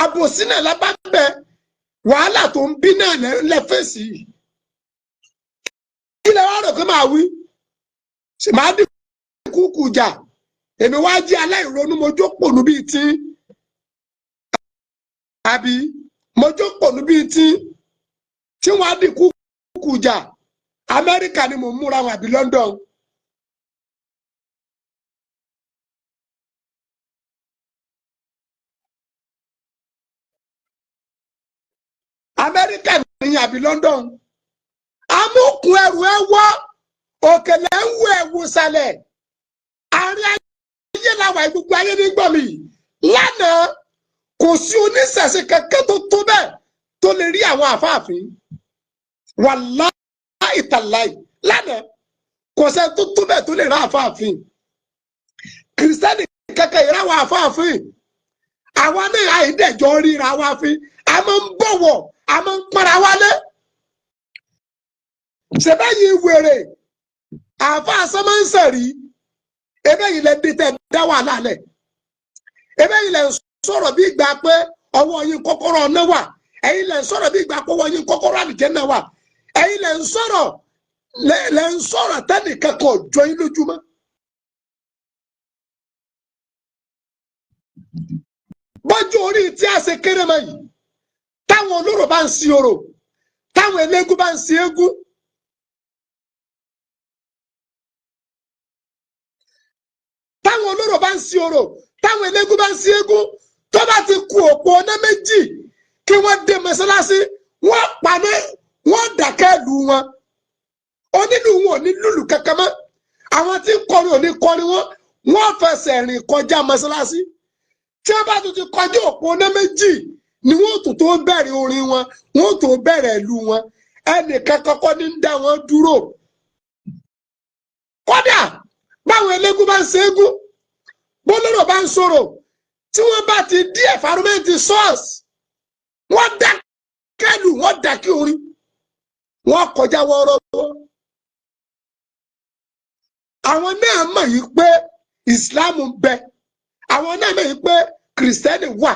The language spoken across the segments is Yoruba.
Àbòsí náà lábá ń bẹ, wàhálà tó ń bí náà lẹ́fẹ̀ẹ́sì yìí. Kí lẹ wá rò pé màá wí? Ṣe màá dín kúkú jà? Èmi wá jẹ́ aláìronú, mo jókòó bíi tí, àbí mo jókòó bíi tí tí wọ́n á dín kúkú jà? Amẹ́ríkà ni mò ń múra wọn àbí London. Amẹ́ríkà ni àbí London. Amúkùn ẹrù ẹ wọ́, òkèlè ń wo ẹ̀wù sàlẹ̀. Àárín ayé làwà, gbogbo ayé ní gbọ̀n mi. Lánàá kò sí oníṣẹ̀ṣe kankan tó tó bẹ́ẹ̀ tó lè rí àwọn àfáàfin. Wàláhì tàláhì, lánàá kò sẹ́ni tó tó bẹ́ẹ̀ tó lè rí àfáàfin. Kìrìsìtẹ́nì kankan ìrá àwọn àfáàfin. Àwa náà àìdẹ̀jọ́ ríra wa fi. A máa ń bọ̀wọ̀, a máa ń pọ́nra wálé. Ṣèbẹ́yìn wèrè àáfàá sọmọ́nsẹ̀rí, ebẹ́yìn lẹ dé tẹ́ dá wàhálà lẹ̀, ebẹ́yìn lẹ ń sọ̀rọ̀ bí ìgbà pé ọwọ́ yín kọ́kọ́rọ́ ọ̀nà wà, ẹ̀yin lẹ ń sọ̀rọ̀ bí ìgbà pé ọwọ́ yín kọ́kọ́rọ́ àlùjánnà wà, ẹ̀yin lẹ ń sọ̀rọ̀ lẹ ń sọ̀rọ̀ tẹ́nìkan kan jọ yín lójúmọ́. Bọ́jú orí tí a ṣe kéré mọ́ yìí, táwọn olóró bá ń sin orò, táwọn eléégún bá ń sin eégún, táwọn olóró bá ń sin orò, táwọn eléégún bá ń sin eégún, tó bá ti ku òpó ọ̀nà méjì kí wọ́n dé mọ́sálásí, wọ́n paná, wọ́n dàkẹ́ lù wọn. Onílù wọn ò ní lùlù kankan mọ́. Àwọn tí ń kọrin ò ní kọrin wọn, wọ́n fẹsẹ̀ rìn kọjá mọ́sálásí. Tí wọ́n bá tún ti kọjá òpó ọ̀nà méjì ni wọ́n tún tó bẹ̀rẹ̀ orin wọn, wọ́n tó bẹ̀rẹ̀ ìlú wọn. Ẹnìkan kọ́kọ́ ní ń dá wọn dúró. Kódà báwọn eléégún bá ń ṣe égún, bólóró bá ń sọ̀rọ̀, tí wọ́n bá ti dí ẹ̀fàrúmẹ́ǹtì ṣọ́ọ̀ṣì, wọ́n dákẹ́lù, wọ́n dákẹ́ orin, wọ́n kọjá wọ́ọ́rọ́wọ́. Àwọn náà mọ̀ yìí pé ìsìláàmù ń bẹ, àwọn náà mọ̀ yìí pé kìrìsìtẹ́nì wà.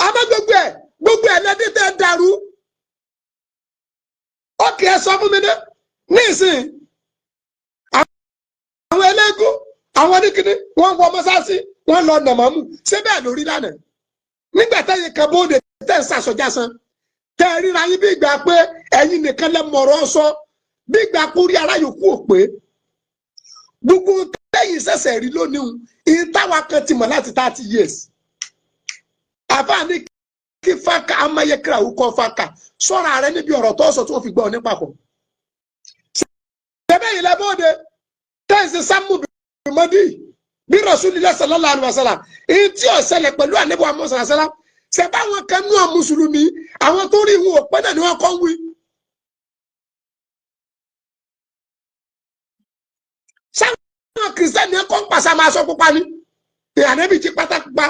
Àmọ́ gbogbo ẹ̀ lẹ́dí tẹ́ dàrú. Ó kì í sọ fún mi ní nísìnyí, àwọn eléégún, àwọn oníkíní, wọ́n wọ mọ́sáàsì, wọ́n lọ nàmọ́mù. Ṣé bẹ́ẹ̀ lórí lánàá? Nígbà táyé kan bóde tẹ́ ń sàṣọjá san, tẹ́ ẹ ríra yín bí ìgbà pé ẹ̀yin nìkan lẹ mọ̀rọ̀ sọ, bí ìgbà kó rí ara yòókù ò pé. Gbogbo tẹ́yìn ṣẹ̀ṣẹ̀ rí lónìí, ìyẹn táwa kan ti mọ̀ láti 30 years. Àfáà ní kí fáka amáyékèrè àwùkọ fáka sọ́ra rẹ níbi ọ̀rọ̀ tó sọ tí wọ́n fi gbọ́ ọ nípa kọ̀. Ṣẹ́bẹ̀ yìí lẹ́bọ̀ọ́dẹ tẹ́ǹsì sámú bìmọ́dì bí Rasulillah sallallahu alaihi wasallam, èyí tí ó ṣẹlẹ̀ pẹ̀lú ànábì wa Muhammad sallam, ṣẹ̀bá àwọn kan nú àwọn mùsùlùmí, àwọn tó rí ìwọ̀n òpẹ́ náà ni wọ́n kọ́ ń wí. Sáwọn kìrìsìtẹ́nì kọ́ ń pàṣẹ máa sọ pupa ni ìhànẹ́bí ti pátápá,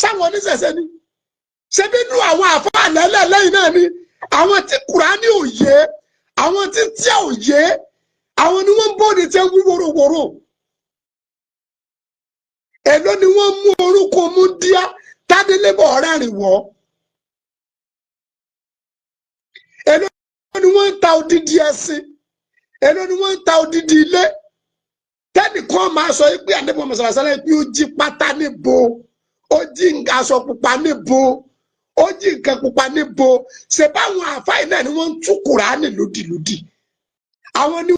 sáwọn oníṣẹ̀ṣẹ̀ ni. Ṣebí inú àwọn àfáà lẹ́lẹ̀ lẹ́yìn náà ni àwọn tí Kùránì ò yé, àwọn tí tíà ò yé, àwọn ni wọ́n ń bóde tí ń wí wòròwòrò. Èló ni wọ́n mú orúkọ mú díá tádélébọ̀ ọ̀rẹ́ rìn wọ́? Èló ni wọ́n ń ta odidi ẹṣin? Èló ni wọ́n ń ta odidi ilé? Tẹ́nìkan máa sọ pé àdébọ̀ mọ̀sálásálá pé ó jí pátá níbo, ó jí aṣọ pupa níbo, ó jí nǹkan pupa níbo. Ṣe báwọn àfáì náà ni wọ́n ń tú Kùránì lódìlódì? Àwọn ni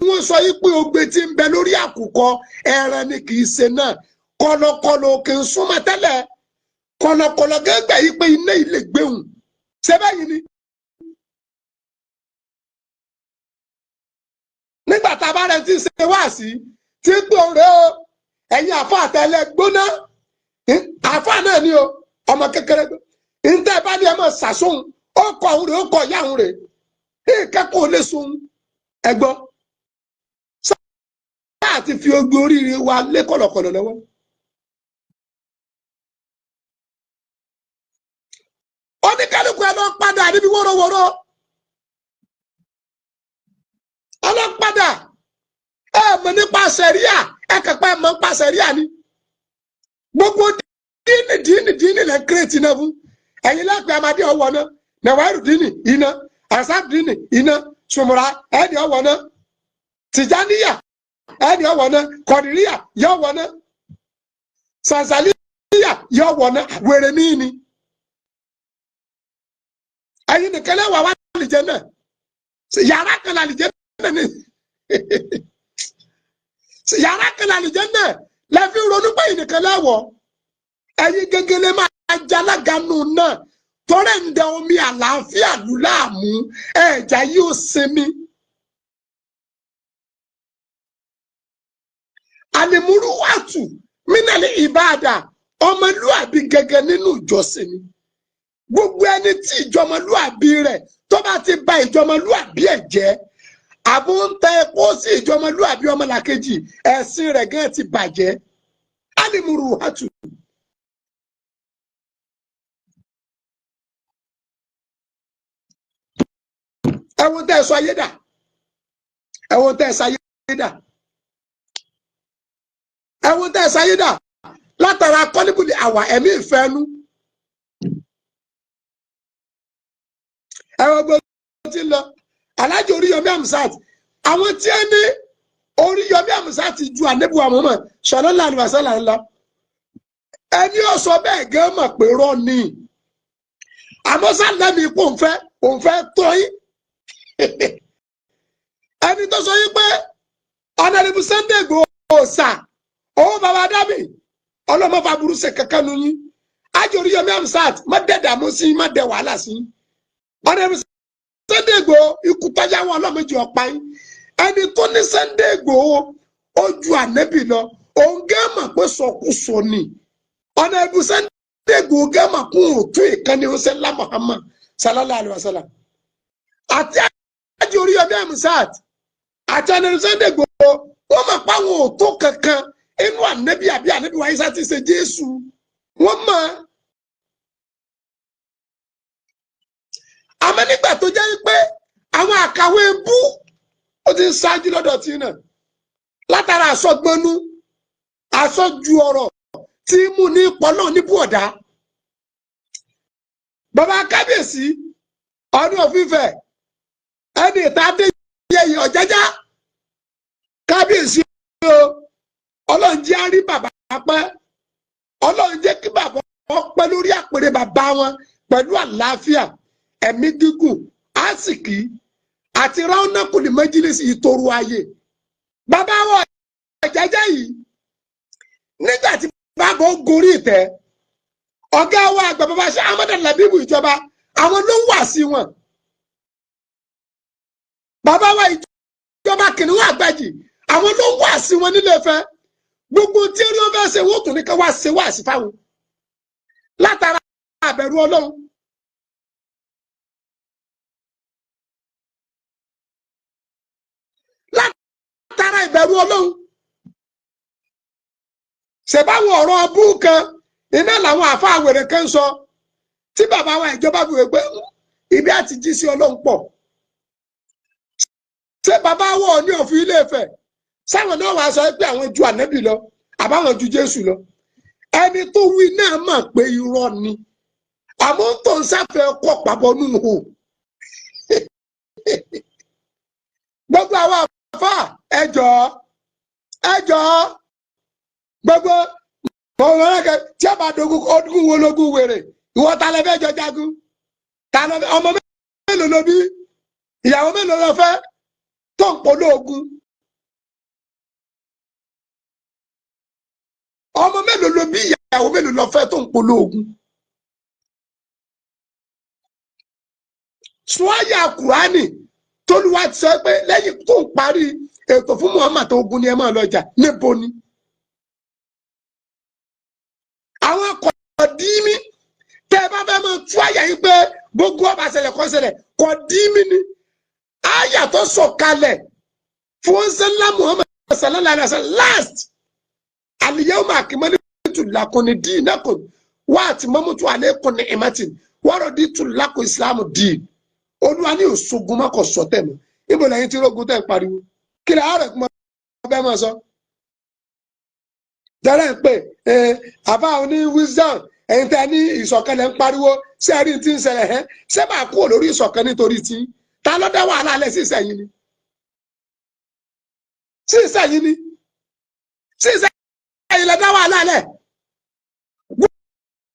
wọ́n sọ yìí pé ogbe tí ń bẹ lórí àkùkọ ẹran ni kì í ṣe náà. Kọ̀lọ̀kọ̀lọ̀ kì í súnmọ́ tẹ́lẹ̀, kọ̀lọ̀kọ̀lọ̀ gẹ́gbẹ́ yìí pé iná ilé gbéhùn. Ṣé báyìí ni? Nígbà tá a bá rẹ ti ṣe wáàsí tí ń pè òun rẹ o, ẹ̀yin àfa àtẹlẹ gbóná, àfa náà ni o, ọmọ kékeré ntẹ bá ní ẹ máa ṣàṣóhun, ó kọ òun rè, ó kọ ìyá òun rè, ìkẹ́kọ̀ọ́ lè sun ẹgbọ́ sáà ti fi ogbe oríire wa lé kọ̀lọ̀kọ̀lọ̀ lọ́wọ́. Oníkálukú ẹ lọ padà níbi wọ́rọ́wọ́rọ́. Padà, ẹ mọ̀ nípa sẹ̀ríà, ẹ kàn pé ẹ mọ̀ nípa sẹ̀ríà ni. Gbogbo díìnì díìnì díìnì lẹ́ ń create náà fún ẹ̀yin lẹ́pẹ́. Amadé ọwọ́ náà, Nàwárù díìnì iná, Asab díìnì iná, Sùmùrà ẹ̀ẹ́dì ọwọ́ náà, Tìjáníyà ẹ̀ẹ́dì ọwọ́ náà, Kọ̀dìríyà yọ wọ náà, Sàǹsàlíyà yọ wọ náà. Wèrè ní ni ẹ̀yin nìkan lẹ́wà wà lìjẹ́ náà. Yàrá kan làlìjẹ́ náà ni, yàrá kan làlìjẹ́ náà lẹ́fi ronú pé ìnìkan lẹ́wọ̀. Ẹ̀yin gẹ́gẹ́lẹ́ máa jaláganu náà tọ́rẹ̀ ń da omi àlàáfíà lù láàmú, ẹ̀ẹ́dà yóò sinmi. Àlìmúrúwàtù mínàlí ìbáàdà, ọmọlúàbí gẹ́gẹ́ nínú ìjọsìn ni. Gbogbo ẹni tí ìjọmọlúàbí rẹ̀ tó bá ti ba ìjọmọlúàbí ẹ̀ jẹ́, àbó ń tẹ epo sí ìjọmọlúàbí ọmọlàkejì, ẹ̀sìn rẹ̀ gan ti bàjẹ́. Àlìmúrúwàtù. Ẹ̀wọ̀n tẹ́ ẹ sọ ayé dà, ẹ̀wọ̀n tẹ́ ẹ sọ ayé dà, ẹ̀wọ̀n tẹ́ ẹ sọ ayé dà látara kọ́líbùlì àwà ẹ̀mí ìfẹ́nu. Ẹ̀wọ̀n gbogbo ti lọ Alhaji Oríyọmí Hamzat, àwọn tí ẹ ní Oríyọmí Hamzat ju ànẹ́bùwà mọ́mọ́ sallallahu alaihi wasallam ńlá, ẹni ó sọ bẹ́ẹ̀ gẹ́ mọ̀ pé rọ́ ni, àmọ́ sálẹ́mi ipò òǹfẹ́ tọ́ yín. Ẹni tó sọ yín pé ọ̀nàdìbò Sunday Igboho ọ̀sà owó baba dábì ọlọ́mọ faburú ṣe kankan nu yín. Alhaji Oríyọmí Hamzat má dẹ̀ dààmú sí, má dẹ̀ wàhálà sí. Ọ̀nàdìbò Sunday Igboho ikú tọ́jà wọn ọlọ́mọdé ọ̀pá yín. Ẹni tó ní Sunday Igboho ó ju ànẹ́bì lọ, òun gẹ́ mọ̀ pé sọkúsọ ni. Ọ̀nàdìbò Sunday Igboho gẹ́ mọ̀ kún òtún ìkànnì ọ̀sẹ̀ ńlá Muhammad sallallahu alayhi wa sallam. Àti Alhaji Oríyọmí Hamzat àti ọ̀nàdìbò Sunday Igboho wọ́n mọ̀ pé àwọn òtó kankan inú ànẹ́bí àbí ànẹ́bí wa Isa ti ṣe Jésù wọ́n mọ̀. Àmọ́ nígbà tó jẹ́ pé àwọn àkàwé bú ó ti ń ṣáájú lọ́dọ̀ tí náà látara àsọgbọnú àsọjú ọ̀rọ̀ tí mú ní pọ́nà níbú ọ̀dá. Bàbá kábíyèsí ọdún òfìfẹ́ ẹni ìta dé yẹyẹ ọ̀jájá kábíyèsí o, Ọlọ́run jẹ́ á rí bàbá pẹ́, Ọlọ́run jẹ́ kí bàbá pẹ́ lórí àpèrè bàbá wọn pẹ̀lú àlàáfíà, ẹ̀mí gígùn, àsìkí àti ráúnákùlì mẹ́jìlísì ìtòrò ayé. Bàbá wọn ọ̀jájá yìí nígbà tí bàbá ó gorí ìtẹ́, ọ̀gá wa àgbà bàbá ṣe Ahmadu Labibu ìjọba àwọn ló ń wà sí wọn. Bàbá wa ìjọba kìnìún àgbàjì àwọn ló ń wà sí wọn nílé Ifẹ̀. Gbogbo tí eré wọn fẹ́ ṣe wọ́n tún ní ká wá ṣe wá sí fáwọn látara àbẹ̀rù Ọlọ́run. Látara ìbẹ̀rù Ọlọ́run ṣèbáwọn ọ̀rọ̀ ọbú kan iná làwọn àáfàá wèrè kan sọ tí bàbá wa ìjọba fi wè pé ibi àti jí sí Ọlọ́run pọ̀. Ṣé bàbá wọ̀ ní òfin Ilé Ifẹ̀ sáwọn náà wàá sọ pé àwọn ju ànábì lọ àbáwọn ju Jésù lọ? Ẹni tó wí náà mọ̀ pé irọ́ ni, àmọ́ tó ń sáfẹ́ kọ́ pàbọ̀ nù hù. Gbogbo àwọn àfáà ẹ jọ̀ọ́ ẹ jọ̀ọ́, gbogbo ọmọ tí a bá dogun ọdún wo lógún wèrè, ìwọ ta lẹ fẹ́ jọ jagun? Ta lọ ọmọ mélòó ló bí? Ìyàwó mélòó ló fẹ́ tó ń polú ogun? Ọmọ mélòó ló bí? Ìyàwó mélòó ló fẹ́ tó ń polú ogun? Suwaya Kùránì tólúwa ti sọ pé lẹ́yìn tó ń parí ètò fún Muhammad ogun ni ẹ máa lọ jà, níbo ni? Àwọn kọ̀dímí tẹ́ ẹ bá fẹ́ máa tú àyà yín pé gbogbo ọba ṣẹlẹ̀ kọ́ ṣẹlẹ̀, kọ̀dímí ni àyà tó sọ̀kalẹ̀ fún sẹ́lá Muhammad sallallahu alaihi wasallam last al-yawma akmaltu lakum dinakum wa atmamtu alaykum ni'mati wa raditu lakum islamu din. Olúwa ní òṣogun mọ́kọ̀ sọ́tẹ̀ mọ́. Ibo lẹ́yìn tí rógun tẹ̀ ń pariwo? Kí lè àárẹ̀ kúmọ̀ bẹ́ẹ̀ máa sọ tẹ́lẹ̀ ń pè é àbá oní wisdom. Ẹ̀yin tẹ́ ní ìṣọ̀kan lẹ́ ń pariwo sí ẹ̀rí tí ń ṣẹlẹ̀ ẹ́ ṣé máa kúrò lórí ìṣọ̀kan nítorí tí ta ló dá wàhálà alẹ́ sí ìsẹ̀yìn ni, sí ìsẹ̀yìn ni, sí ìsẹ̀yìn lẹ dá wàhálà alẹ́.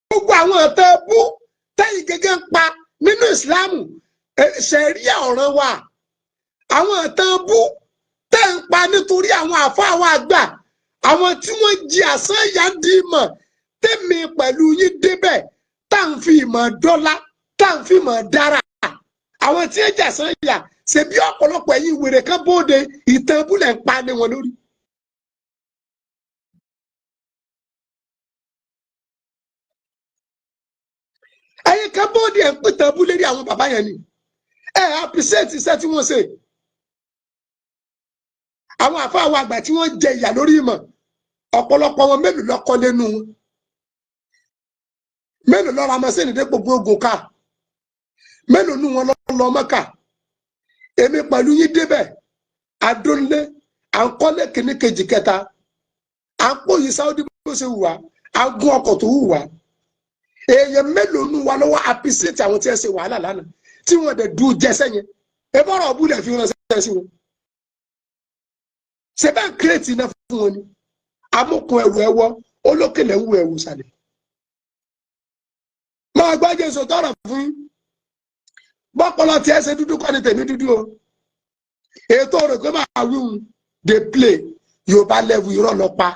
Gbogbo àwọn ọ̀tẹ̀ bú tẹ́yìn gẹ́gẹ́ ń pa nínú ìsìláàmù, ṣẹ̀ríà ọ̀ràn wa. Àwọn ọ̀tẹ̀ bú tẹ́ ń pa nítorí àwọn àfáà wa àgbà, àwọn tí wọ́n jí àsán ìyá di ìmọ̀ tẹ́mi pẹ̀lú yín débẹ̀, tá à ń fi ìmọ̀ dọ́là, tá à ń fi ìmọ̀ dára. Àwọn tí ń jà sán ìyà ṣebí ọ̀pọ̀lọpọ̀ ẹ̀yin wèrè kan bóde ìtàn búlẹ̀ ń pa ní wọn lórí. Ẹ̀yin kan bóde ẹ̀ ń pìtàn bú lérí àwọn bàbá yẹn ni ẹ̀ appreciate iṣẹ́ tí wọ́n ṣe. Àwọn àfáà wa àgbà tí wọ́n jẹ ìyà lórí ìmọ̀, ọ̀pọ̀lọpọ̀ wọn mélòó lọ́kọ́ lẹ́nu wọn, mélòó lọ́ra mọ́sẹ́ni dépò gbógun ká, mélòó nù wọn lọ́ Mọ́kà. Èmi pẹ̀lú yín débẹ̀, adónlé à ń kọ́lé kìíní kejì kẹta, à ń pòyì Sáúdí bó ṣe wù wá, à ń gún ọkọ̀ tó wù wá. Èèyàn mélòó nù wa lọ́wọ́ appreciate àwọn tí ẹ ṣe wàhálà lánàá tí wọ́n dẹ̀ dùn jẹsẹ́ yẹn? Ebọ́rọ̀ ọ̀bùlẹ̀ fi ránṣẹ́ sí wọn, ṣe bá ń kírètì iná fún wọn ni. Amúkun ẹrù ẹwọ olókèlè ń wù ẹwù sàlẹ̀. Máa gbọ́ Jésù tọrọ fún yín. Bọ́pọlọ tí ẹ ṣe dúdú kọ́ ni tèmi dúdú o. Ètò rẹ̀ pé máa wíwùn dey play Yorùbá level, irọ́ lọ pa,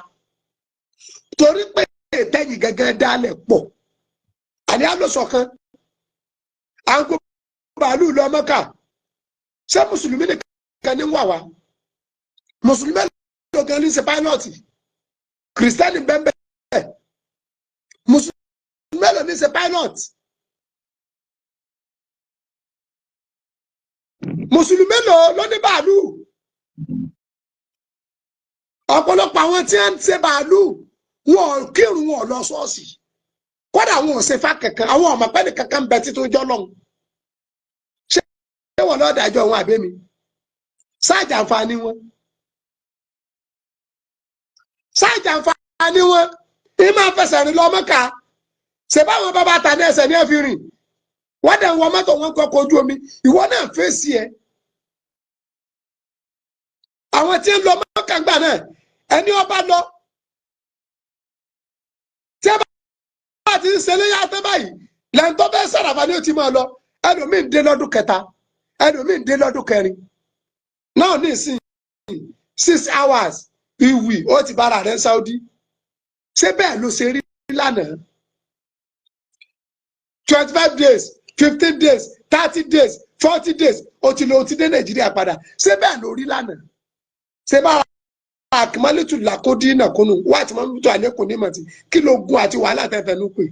torí pé ìtẹ́yìn gẹ́gẹ́ dálẹ̀ pọ̀. Àní àlọ́sọ̀kan à ń kó bàálù lọ Mọ́kà. Ṣé mùsùlùmí nìkan ní wà wá? Mùsùlùmí ló gan ní ṣe pílọ́ọ̀tì, kìrìsìtẹ́nì bẹ́ẹ̀, mùsùlùmí ló ní ṣe pílọ́ọ̀tì, mùsùlùmí ló ní bàálù. Ọ̀pọ̀lọpọ̀ àwọn tí wọ́n ń ṣe bàálù, wọn ò kírun, wọn ò lọ ṣọ́ọ̀ṣì, kódà wọn ò ṣe fá kankan. Àwọn ọmọ pẹ́ẹ́nì kankan bẹ títún jọ́ lọ́hùn. Ṣé wọn lọ́ọ́ dájọ́ wọn àbẹ́mi sáàjà àǹfààní wọn, sáàjà àǹfààní wọn ní máa fẹsẹ̀ rìn lọ Mọ́kà? Ṣe báwọn bàbá ta ní ẹsẹ̀ ní ẹ fi rìn, wọ́n dẹ̀ ń wọ mọ́tò, wọn kọ́kọ́ ojú omi. Ìwọ náà fèsì ẹ̀. Àwọn tí ń lọ Mọ́kà gbà náà, ẹni ọba lọ tí ẹ bá ti ń ṣe léyà tẹ́ báyìí lẹ́yìn tó fẹ́ sàràfà ni ó ti máa lọ. Ẹlòmíín dé lọ́dún kẹta, ẹlòmíín dé lọ́dún kẹrin náà ní ìsìn 6 hours ìwì ó ti bára rẹ̀ Saudi. Ṣé bẹ́ẹ̀ ló ṣe rí lánàá? 25 days, 15 days, 30 days, 40 days, ó ti lọ, ó ti dé Nàìjíríà padà. Ṣé bẹ́ẹ̀ ló rí lánàá? Ṣé bára àkìmọ́lẹ́tù làkódì nàkúnú wà tí wọ́n ń tó àlékún ní mọ̀tì kí ló gun àti wàhálà tẹ́fẹ́ ló pè.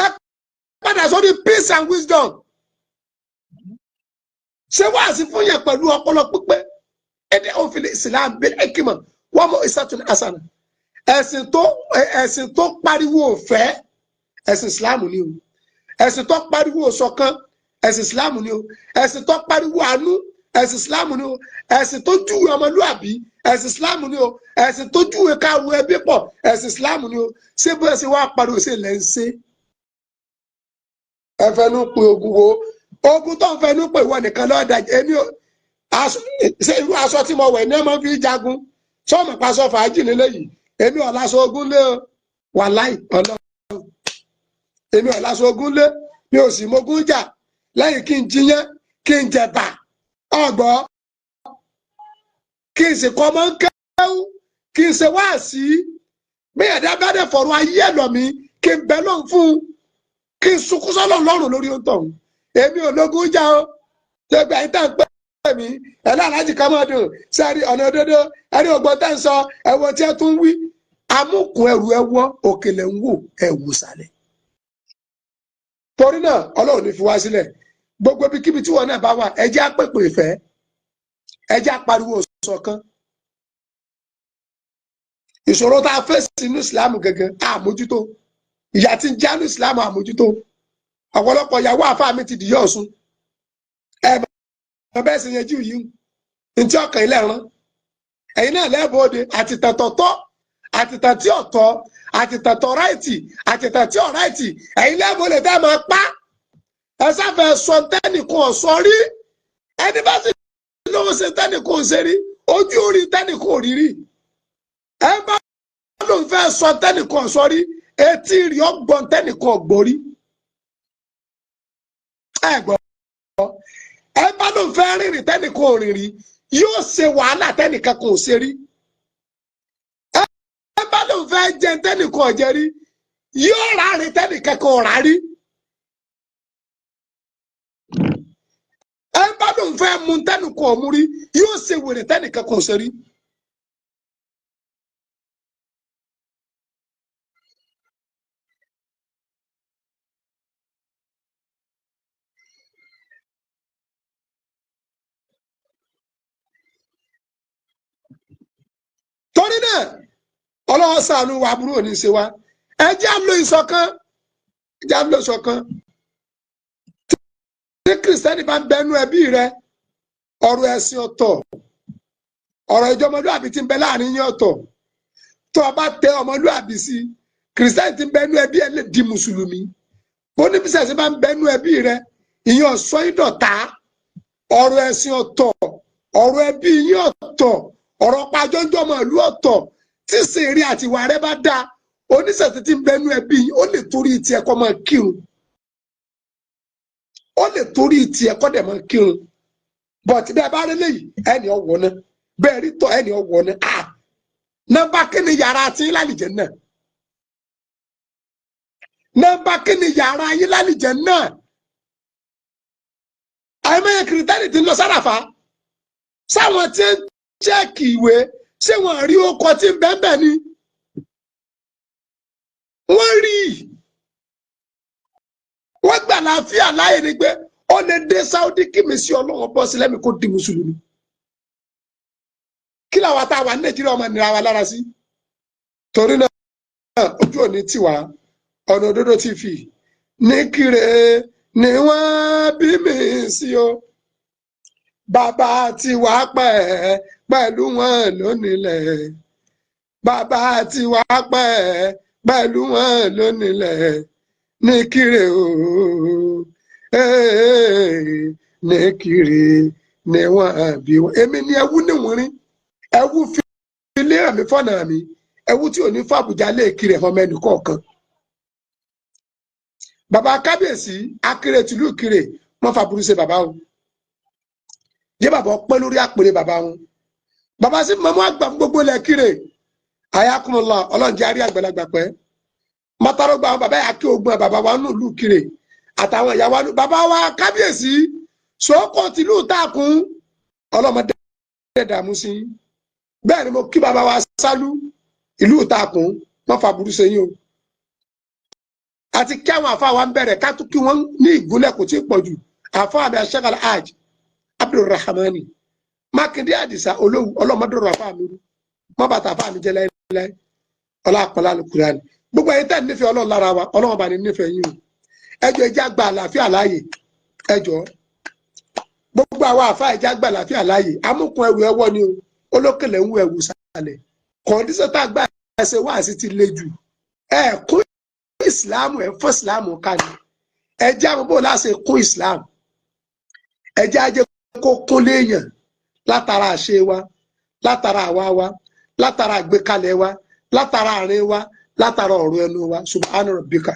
Ẹ padà sórí peace and wisdom. Ṣé wáàsí fún yẹn pẹ̀lú ọpọlọ pípé? Ẹdẹ òfin Islam bil hikma wọ́n mọ ìsàtún asana. Ẹ̀sìn tó pariwo ọ̀fẹ́, ẹ̀sìn Islam ni o. Ẹ̀sìn tó pariwo ṣọ̀kan, ẹ̀sìn Islam ni o. Ẹ̀sìn tó pariwo àánú, ẹ̀sìn Islam ni o. Ẹ̀sìn tó júwe ọmọlúàbí, ẹ̀sìn Islam ni o. Ẹ̀sìn tó júwe káwu ẹbí pọ̀, ẹ̀sìn Islam ni o. Ṣé bó ẹ ṣe wá pariwo ṣe lẹ́ ń ṣe? Ẹ fẹnu pe ogun wo? Ogun tó ń fẹnu pè wọ nìkan lọ́ọ́ da èmi ò. Ṣe irú aṣọ tí mo wẹ̀ ní ẹ máa fi jagun sọ́ọ̀mù paṣọ fàájì nílé yìí? Èmi ò láṣọ ogun lé o, wàláì Ọlọ́run, èmi ò láṣọ ogun lé, mi ò sì mogún jà lẹ́yìn kí n jiyán, kí n jẹ̀bà ọgbọ́, kí n sì kọ́ mọ́ ń kẹ́wù, kí n ṣe wáàsí. Bí ẹ̀dá bá dẹ̀ fọ̀rọ̀ ayé ẹ̀ lọ̀ mí, kí n bẹ́ lọ́n fún un, kí n sunkún sọ́lọ̀ lọ́rùn lórí ohun tọ̀hún. Èmi ò lógún jà o. Tẹ́gbẹ́ ayé tá à ń pè mí ẹ̀ láàlájì ká máa dùn sẹ́rí ọ̀nà òdodo ẹ̀rí ògbọ́n tá ń sọ ẹ̀wọ̀n tí ẹ tún wí. Amúkùn ẹrù ẹwọ́ òkèlè ń wò ẹ̀wù sàlẹ̀. Torí náà Ọlọ́run ní fi wá sílẹ̀. Gbogbo ibikíbi tí wọn náà bá wà, ẹ jẹ́ á pèpè ìfẹ́, ẹ jẹ́ á pariwo ṣọ̀kan. Ìṣòro tá a fèsì inú ìsìlámù gẹ́gẹ́ àmójútó, ìyà tí ń jánú ìsìlámù àmójútó. Ọ̀pọ̀lọpọ̀ ìyàwó àfáà mi ti dìyẹ Ọ̀ṣun. Ẹ Bẹ́ẹ̀ sì yẹn jù yìí ntí ọkàn ilẹ̀ rán ẹ̀yin náà lẹ́ẹ̀bọ̀dé àtìtàtọ̀tọ̀, àtìtàtì ọ̀tọ̀, àtìtàtọ̀ ráìtì, àtìtàtì ọ̀ráìtì, ẹ̀yin lẹ́ẹ̀bọ̀dé tẹ́ máa pa. Ẹ sáfẹ́ sọ tẹ́nìkan ọ̀sọ́ rí. Ẹni bá sì lóun ṣe tẹ́nìkan ò ṣe rí, ojú orí tẹ́nìkan ò rí rí. Ẹ bá lóun fẹ́ sọ tẹ́nìkan ọ̀sọ́ rí, etí rí ọgbọ́n tẹ́nìkan ọ̀gbọ́n rí. Ẹ gbọ́, ẹ bá lóun fẹ́ rìnrìn tẹ́nìkan ò rìn rí, yóò ṣe wàhálà tẹ́nìkan kò ṣe rí. Ẹ bá lóun fẹ́ jẹ tẹ́nìkan ò jẹ rí, yóò rárin tẹ́nìkan kò rà rí. Ẹ bá lóun fẹ́ mu tẹ́nìkan ò mu rí, yóò ṣe wèrè tẹ́nìkan kò ṣe rí. Torí náà Ọlọ́run ṣàánú wa, aburú ò ní ṣe wa. Ẹ jẹ́ á lo ìṣọ̀kan, ẹ jẹ́ á lo ìṣọ̀kan. Tí Kìrìsìtẹ́nì bá ń bẹnu ẹbí rẹ, ọ̀rọ̀ ẹ̀sìn ọ̀tọ̀, ọ̀rọ̀ ìjọmọlúàbí tí ń bẹ láàrin yín ọ̀tọ̀. Tó o bá tẹ ọmọlúàbí sí, Kìrìsìtẹ́nì tí ń bẹnu ẹbí ẹ lè di mùsùlùmí. Bóníbísẹ̀sì bá ń bẹnu ẹbí rẹ, ìyẹn ọ̀sọ́ ìdọ̀tá. Ọ̀rọ̀ ẹ̀sìn ọ̀tọ̀, ọ̀rọ̀ ẹbí yín ọ̀tọ̀, ọ̀rọ̀ pàjọ́jọ́mọ̀ ìlú ọ̀tọ̀. Tí sèré àti ìwà rẹ bá dáa, oníṣẹ̀ṣe tí ń bẹnu ẹbí yín ó lè torí tiẹ̀ kó máa kírun, ó lè torí tiẹ̀ kó dẹ̀ máa kírun. Bọ̀tí bẹ́ẹ̀ bá rí léyìí, ẹni ọ̀wọ́ náà, bẹ́ẹ̀ rí tọ̀, ẹni ọ̀wọ́ náà. À nọ́mbà kíni yàrá tí yín lálìjẹ́ náà? Nọ́mbà kíni yàrá yín lálìjẹ́ náà? Àìmọye kìrìtẹ́nì tí ń lọ sáràfà, sáwọn tí ń chẹ́ẹ̀kì ìwé, ṣé wọ́n rí ọkọ̀ tí ń bẹ́ẹ̀ ni? Wọ́n rí i. Wọ́n gbà láàfíà láàyè ni pé ó lè dé Saudi kí mi sí Ọlọ́run bọ́ sílẹ̀ mi kó di mùsùlùmí. Kí làwọn tá a wà ní Nàìjíríà ọmọ nira wa lára sí? Torí náà ojú òní tiwa, ọ̀nà òdodo TV ní kiri ni wọ́n bí mi sí o. Bàbá tiwa pẹ́ pẹ̀lú wọn lónílẹ̀. Bàbá tiwa pẹ́ pẹ̀lú wọn lónílẹ̀. Ní kiri o, ní kiri ni wọ́n bí wọn. Èmi ni ẹwú níwìnrin, ẹwú fi ilé mi fọ̀nà mi, ẹwú tí ò ní fàbùjá lè kiri ẹ̀fọn mẹ́nu kọ̀ọ̀kan. Bàbá kábíyèsí akéré tìlú kiri, wọ́n fàbùrú ṣe bàbá o. Jẹ́ bàbá ọpẹ́ lórí àpèrè bàbá wọn. Bàbá sì mọ̀mọ́ àgbà fún gbogbo ilẹ̀ kiri. Ayakunlọ Ọlọ́run jẹ́ àrí àgbàlagbà pẹ́. Mọ́tàrọ́gbà àwọn bàbá yà kí ogun bàbá wa nù lù kiri àtàwọn ìyá wa nù. Bàbá wa kábíyèsí sọ́kò tìlú tàkùn ọlọ́mọdé dààmú sí. Bẹ́ẹ̀ ni mo kí bàbá wa sálú ìlú tàkùn, wọ́n fa burú sẹ́yìn o. Àti kí àwọn àfa wa ń bẹ̀rẹ̀ ká tún kí wọ́n ní ìgúnlẹ̀ kò tí ì pọ̀ jù. Àfa àmì Sheikh Alhaj Abdulrahmani Mákindé Àdìsá olówù ọlọ́mọdúnrún àfa mi rú mọ́ bàtà àfa mi jẹ́ láéláé ọlá àpọ̀lá alukurani. Gbogbo ẹ̀yin tẹ́ nífẹ̀ẹ́ Ọlọ́run lára wa, Ọlọ́run bá ní nífẹ̀ẹ́ yín o. Ẹjọ́ ẹjẹ́ àgbà àlàáfíà láàyè. Ẹjọ́ gbogbo àwa àfa ẹjẹ́ àgbà àlàáfíà láàyè. Amúkun ẹrù ẹwọ́ ni o, olókèlè ń wú ẹwù sálẹ̀. Kọ̀ǹdíṣọ́ tá a gbà ẹsẹ̀ wá sí ti le jù. Ẹ kún ìsìláàmù, ẹ fọ́ ìsìláàmù ká ni. Ẹjẹ́ àwọn bó láṣẹ kún ìsìláàmù. Ẹjẹ́ ajé kó kún léèyàn látara àṣẹ wa, látara àwa wa, látara àgbékalẹ̀ wa, látara àárín wa, látara ọ̀rọ̀ ẹnu wa. Subhana rabbika.